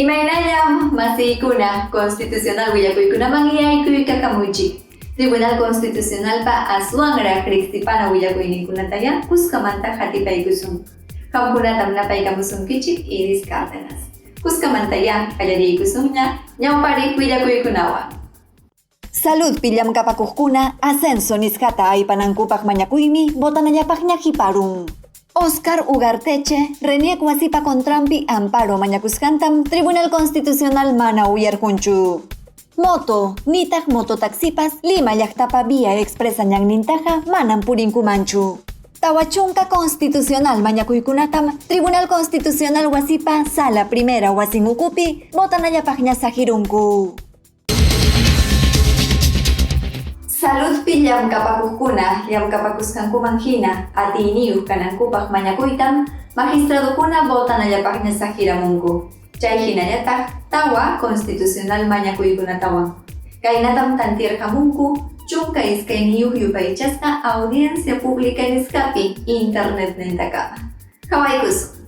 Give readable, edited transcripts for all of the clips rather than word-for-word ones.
Imaynallam masiykuna constitucional willakuykunaman yaykuykakamuychik. Tribunal Constitucionalpa aswanraq riqsipana willakuyninkunatayá kuskamanta qatipaykusun. Qamkunatam napaykamusunkichik Iris Cárdenas. Kuskamantayá qallariykusunña ñawpariq willakuykunawan. Saludpi llamkapakuqkuna ascenso nisqata aypanankupaq mañakuymi botanallapaqña qiparun. Oscar Ugarteche, Reniec wasipa contranpi amparo mañakusqantam Tribunal Constitucional mana uyarqunchu. Moto, nitaq mototaxipas Lima llaqtapa vía expresa ñannintaqa manam purinkumanchu. 40 constitucional mañakuykunatam Tribunal Constitucional wasipa sala primera wasin ukupi botanallapaqña saqirunku. Saludpi llamkapakuqkuna llamkapakusqankuman hina atiyniyuq kanankupaq mañakuytam magistradokuna botanallapaqña saqiramunku. Chay hinallataq tawa constitucional mañakuykunatawan. Kaynatam tantirqamunku 12 yupaychasqa audiencia pública nisqapi internetnintakama. Qawaykusun.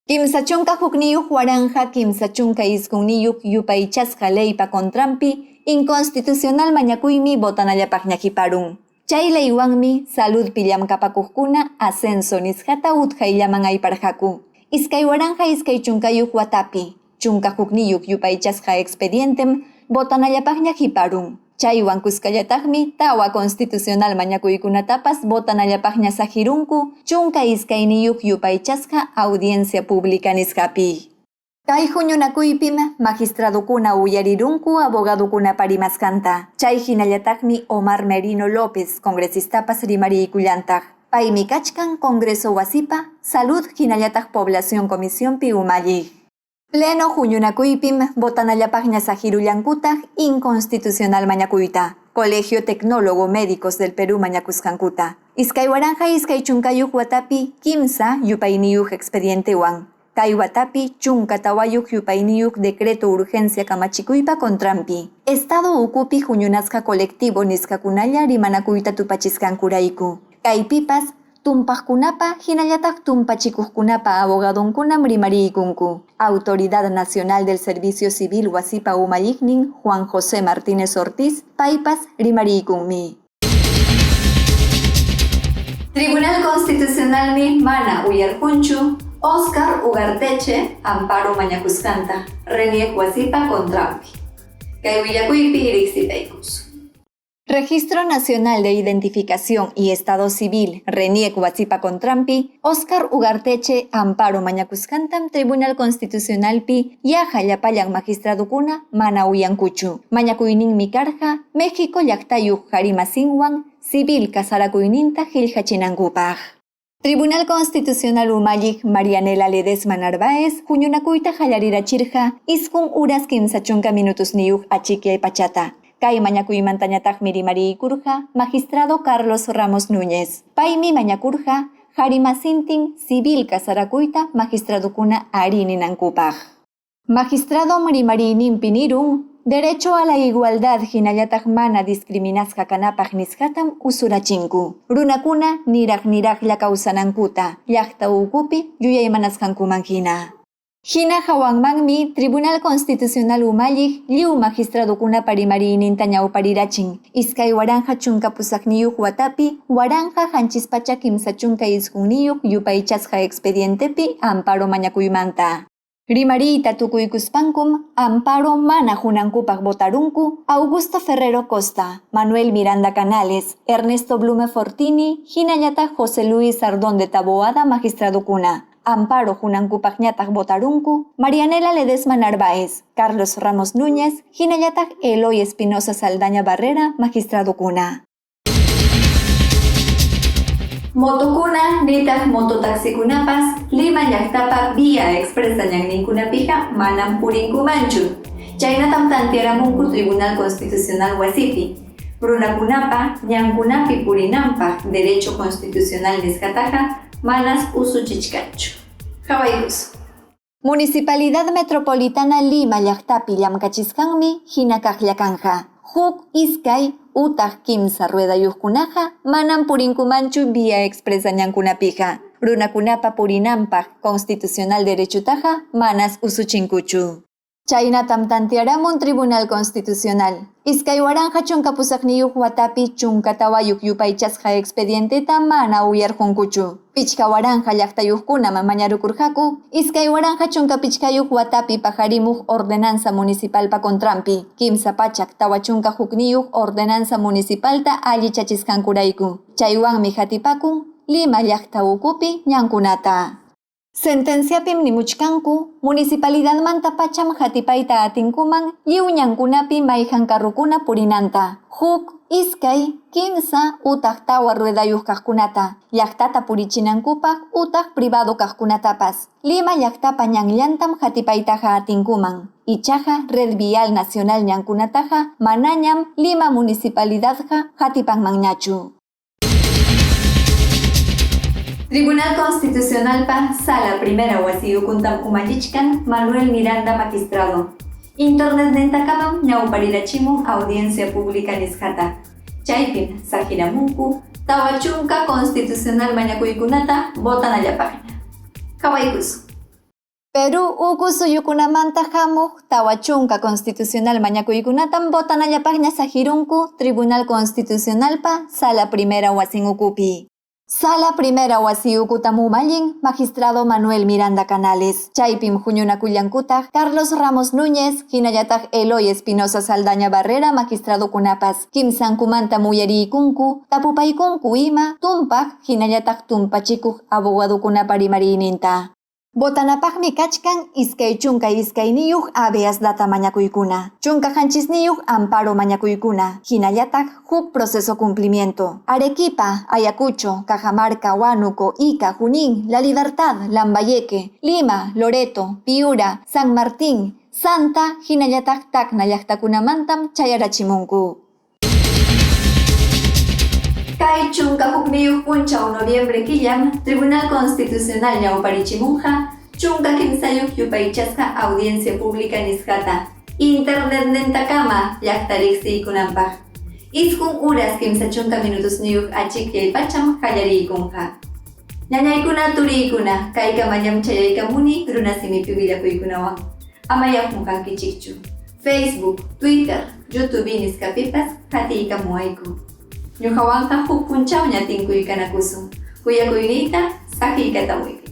31 1039 yupaychasqa leypa contranpi inconstitucional mañakuymi botanallapaqña qiparun. Chay leywanmi saludpi llamkapakuqkuna ascenso nisqata utqayllaman ayparqaku. 2020 watapi 11 yupaychasqa expedientem botanallapaqña qiparun. Chaywan kuskallataqmi tawa constitucional mañakuykunatapas botanallapaqña saqirunku 12 yupaychasqa audiencia pública nisqapi. Kay huñunakuypim magistradokuna uyarirunku abogadokuna rimasqanta. Chay hinallataqmi Omar Merino López, congresistapas rimariykullantaq. Paymi kachkan Congreso wasipa, Salud hinallataq Población Comisiónpi umalliq. Pleno huñunakuypim botanallapaqña saqirullankutaq inconstitucional mañakuyta. Colegio Tecnólogo Médicos del Perú mañakusqankuta. 2020 watapi 3 yupayniyuq expedientewan. Kay watapi 14 yupayniyuq decreto urgencia kamachikuypa contranpi. Estado ukupi huñunasqa colectivo nisqakunalla rimanakuyta tupachisqankurayku. Kaypipas tumpaqkunapa hinallataq tumpachikuqkunapa abogadonkunam rimariykunku. Autoridad Nacional del Servicio Civil wasipa umalliqnin Juan José Martínez Ortiz paypas rimariykunmi. Tribunal Constitucionalmi mana uyarqunchu Oscar Ugarteche amparo mañakusqanta Reniec wasipa contranpi. Kay willakuypi riqsipaykusun. Registro Nacional de Identificación y Estado Civil, Reniec wasipa contranpi, Oscar Ugarteche amparo mañakusqantam Tribunal Constitucionalpi yaqa llapallan magistradokuna mana uyankuchu. Mañakuyninmi karqa México llaqtayuq qarimasinwan civil kasarakuyninta qillqachinankupaq. Tribunal Constitucional umalliq Marianela Ledesma Narváez huñunakuyta qallarirachirqa 9 horas 30 minutos niyuq achikyay pachata. Kay mañakuymantañataqmi rimariykurqa magistrado Carlos Ramos Núñez. Paymi mañakurqa qarimasintin civil kasarakuyta magistradokuna ari ninankupaq. Magistrado rimariyninpi nirun derecho a la igualdad hinallataq mana discriminasqa kanapaq nisqatam usurachinku. Runakuna niraq niraqlla kawsanankuta llaqta ukupi yuyaymanasqankuman hina. Hina hawanmanmi Tribunal Constitucional umalliq lliw magistradokunapa rimariyninta ñawparirachin. 2018 watapi 1739 yupaychasqa expedientepi amparo mañakuymanta. Rimariyta tukuykuspankum amparo mana hunankupaq votarunku Augusto Ferrero Costa, Manuel Miranda Canales, Ernesto Blume Fortini, hinallataq José Luis Sardón de Taboada magistradokuna. Amparo hunankupaqñataq votarunku Marianela Ledesma Narváez, Carlos Ramos Núñez, hinallataq Eloy Espinosa Saldaña Barrera magistradokuna. Motokuna nitaq mototaxikunapas Lima llaqtapa vía expresa ñanninkunapiqa manam purinkumanchu. Chaynatam tantiaramunku Tribunal Constitucional wasipi. Runakunapa ñankunapi purinanpaq derecho constitucional nisqataqa manas usuchichkanchu. Qawaykusun. Municipalidad Metropolitana Lima llaqtapi llamkachisqanmi hina kaqlla kanja. Huk iskay utaq kimsa ruedayuqkunaqa manam purinkumanchu vía expresa ñankunapiqa. Runakunapa purinanpaq constitucional derechutaqa manas usuchinkuchu. Chaynatam tantearamun Tribunal Constitucional. 2018 watapi 14 yupaychasqa expedienteta mana uyarqunkuchu. 5000 llaqtayuqkunam mañarukurqaku 2015 watapi paqarimuq ordenanza municipalpa contranpi 341 ordenanza municipalta allichachisqankurayku. Chaywanmi hatipakun Lima llaqta ukupi ñankunata. Sentenciapim nimuchkanku municipalidadmanta pacham hatipayta atinkuman lliw ñankunapi mayqan carrukuna purinanta. Huk, iskay, kimsa utaq tawa ruedayuq kaqkunata, llaqtata purichinankupaq utaq privado kaqkunatapas. Lima llaqtapa ñanllantam hatipaytaqa atinkuman. Ichaqa Red Vial Nacional ñankunataqa manañam Lima municipalidadqa hatipanmanñachu. Tribunal Constitucionalpa Sala Primera wasiyukuntam umallichkan Manuel Miranda magistrado. Internet nintakamam ñawparirachimun audiencia pública nisqata. Chaypim saqiramunku 40 constitucional mañakuykunata votanallapaqña. Qhawaykusun. Perú uku suyukunamanta hamuq 40 constitucional mañakuykunatam votanallapaqña saqirunku Tribunal Constitucionalpa Sala Primera wasin ukupi. Sala Primera wasi ukutam umallin magistrado Manuel Miranda Canales. Chaypim huñunakullankutaq Carlos Ramos Núñez, hinallataq Eloy Espinosa Saldaña Barrera magistrado kunapas. Kimsankumanta muyariykunku, tapupaykunku ima, tumpaq, hinallataq tumpachikuq abogadokunapa rimariyninta. Botanapaqmi kachkan 22 habeas data mañakuykuna, 17 amparo mañakuykuna, hinallataq huk proceso cumplimiento. Arequipa, Ayacucho, Cajamarca, Huánuco, Ica, Junín, La Libertad, Lambayeque, Lima, Loreto, Piura, San Martín, Santa, hinallataq Tacna llaqtakunamantam chayarachimunku. Kay 11 punchaw noviembre killam, Tribunal Constitucional ñawparichimunqa 13 yupaychasqa audiencia pública nisqata internet nintakama llaqta riqsiykunanpaq. 9 horas 30 minutos niyuq achikyay pacham qallariykunqa. Ñañaykuna turiykuna kaykamallam chayaykamuni runasimipi willakuykunawan. Ama qunqankichikchu. Facebook, Twitter, YouTube nisqapipas qatiykamuwayku. Ñuqawanqa huk punchawña tinkuykanakusun. Kuyakuyniyta saqiykatamuykich.